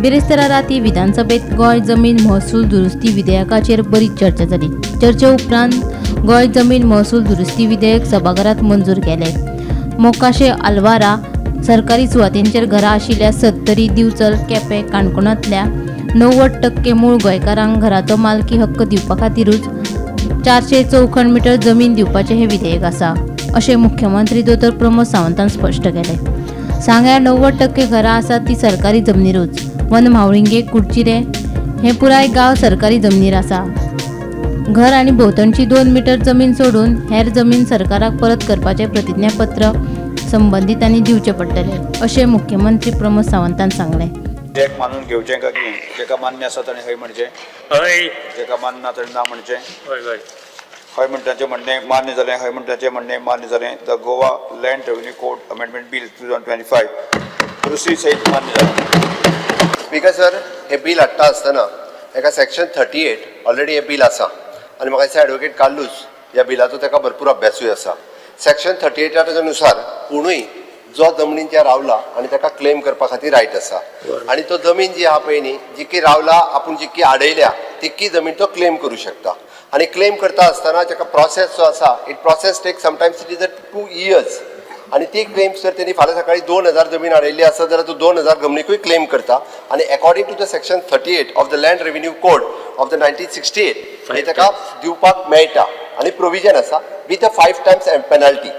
बिरेस्तारा राती विधानसभेत गोंय जमीन महसूल दुरुस्ती विधेयकाचेर बरीच चर्चा जाली. चर्चे उपरांत गोंय जमीन महसूल दुरुस्ती विधेयक सभाघरात मंजूर केले. मोकाशे आल्वारा सरकारी सुवातेंचेर घरां आशिल्ल्या सत्तरी, दिवचल, केपें, काणकोणांतल्या 90% मूळ गोंयकारांक घराचो मालकी हक्क दिवपा खातीरूच 400 चौखण मिटर जमीन दिवपाचें हें विधेयक आसा अशें मुख्यमंत्री दोतोर प्रमोद सावंतान स्पश्ट केलें. सांग्यार 90% घरां आसात ती सरकारी जमनीरूच. वन म्हावळिंगे, कुडचिरे हें पुराय गांव सरकारी जमनीर आसा. घर आनी भोंवतणची 2 मिटर जमीन सोडून हेर जमीन सरकाराक परत करपाचें प्रतिज्ञापत्र संबंदितांनी दिवचें पडटलें अशें मुख्यमंत्री प्रमोद सावंतान सांगलें. विधेयक मानून घेवचें काय कितें? जेका मान्य आसा ताणें हय म्हणचें, हय. जेका मानना ताणें ना म्हणचें. हय हय. हय म्हणटाचें म्हणणें मान्य जालें. हय म्हणटाचें म्हणणें मान्य जालें. The Goa Land Revenue Code Amendment Bill 2025 दुरुस्ती सयत मान्य जालें. स्पीकर सर, हें बील हाडटा आसतना एका सेक्शन 38 ऑलरेडी हें बील आसा आनी म्हाका दिसता एडवोकेट कार्लूस ह्या बिलाचो ताका भरपूर अभ्यासूय आसा. सेक्शन 38 नुसार कोणूय जो जमनीन रावला आनी ताका क्लेम करपा खातीर रायट आसा आनी तो जमीन जी आहा पळय न्ही, जितकी रावला आपूण जितकी आडयल्या तितकी जमीन तो क्लेम करूं शकता. आनी क्लेम करता आसतना ताका प्रोसेस जो आसा, it process take sometimes it is a 2 years. आनी ती क्लेम्स जर तेणी फाल्यां सकाळी 2000 जमीन आडयल्ली आसत जाल्यार तो 2000 जमनीकूय क्लेम करता. आनी according to the section 38 of the Land Revenue Code of the 1968 हे ताका दिवपाक मेळटा आनी प्रोविजन आसा विथ अ 5 टायम्स पेनल्टी.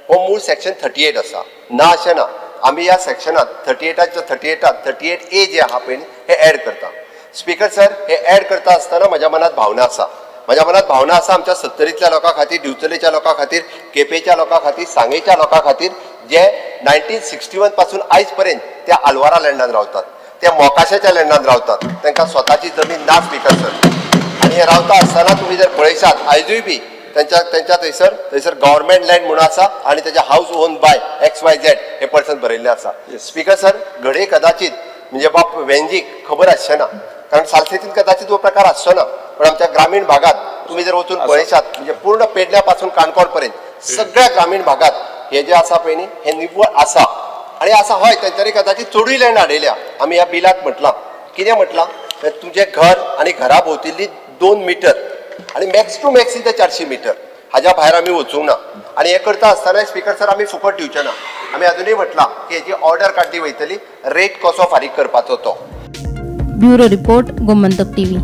हो मूळ सेक्शन 38 आसा. ना अशें ना, आमी ह्या सेक्शनात 38 38A जे आहा पळय हे एड करता. स्पीकर सर, हे एड करता आसतना म्हज्या मनात भावना आसा. म्हज्या मनात भावना आसा आमच्या सत्तरींतल्या लोकां खातीर, दिवचलेच्या लोकां खातीर, केपेंच्या लोकां खातीर, सांगेच्या लोकां खातीर जे 1961 पासून आयज पर्यंत त्या आल्वारा लँडान रावतात, त्या मोकाशाच्या लँडान रावतात, तांकां स्वताची जमीन ना स्पीकर सर. आनी हे रावता आसतना तुमी जर पळयशात आयजूय बी तेंच्या थंयसर गव्हर्मेंट लँड म्हणून आसा आनी तेच्या हावस ओन बाय XYZ हे पर्सन बरयल्लें आसा. स्पीकर सर, घडये कदाचीत म्हणजे बाब वेंजीक खबर आसचें ना, कारण सालसेतीन कदाचित हो प्रकार आसचो ना, पण आमच्या ग्रामीण भागात तुम्ही जर वचून पळयशात म्हणजे पूर्ण पेडण्या पासून काणकोण पर्यंत सगळ्या ग्रामीण भागात हे जे आसा पळय न्ही हे निव्वळ आसा. आनी आसा हय तेंच्यांनी कदाचित चडूय लँड हाडयल्या. आमी ह्या बिलात म्हटलां कितें म्हटलां, तुजें घर आनी घरा भोंवतिल्ली 2 मिटर आनी max to max is 400 metre, हाज्या भायर आमी वचूंक ना. आनी हें करता आसतना स्पीकर सर आमी फुकट दिवचे ना. आमी अजुनूय म्हटलां की हेजी ऑर्डर काडली वयतली, रेट कसो फारीक करपाचो तो. Bureau report, Gomantak TV.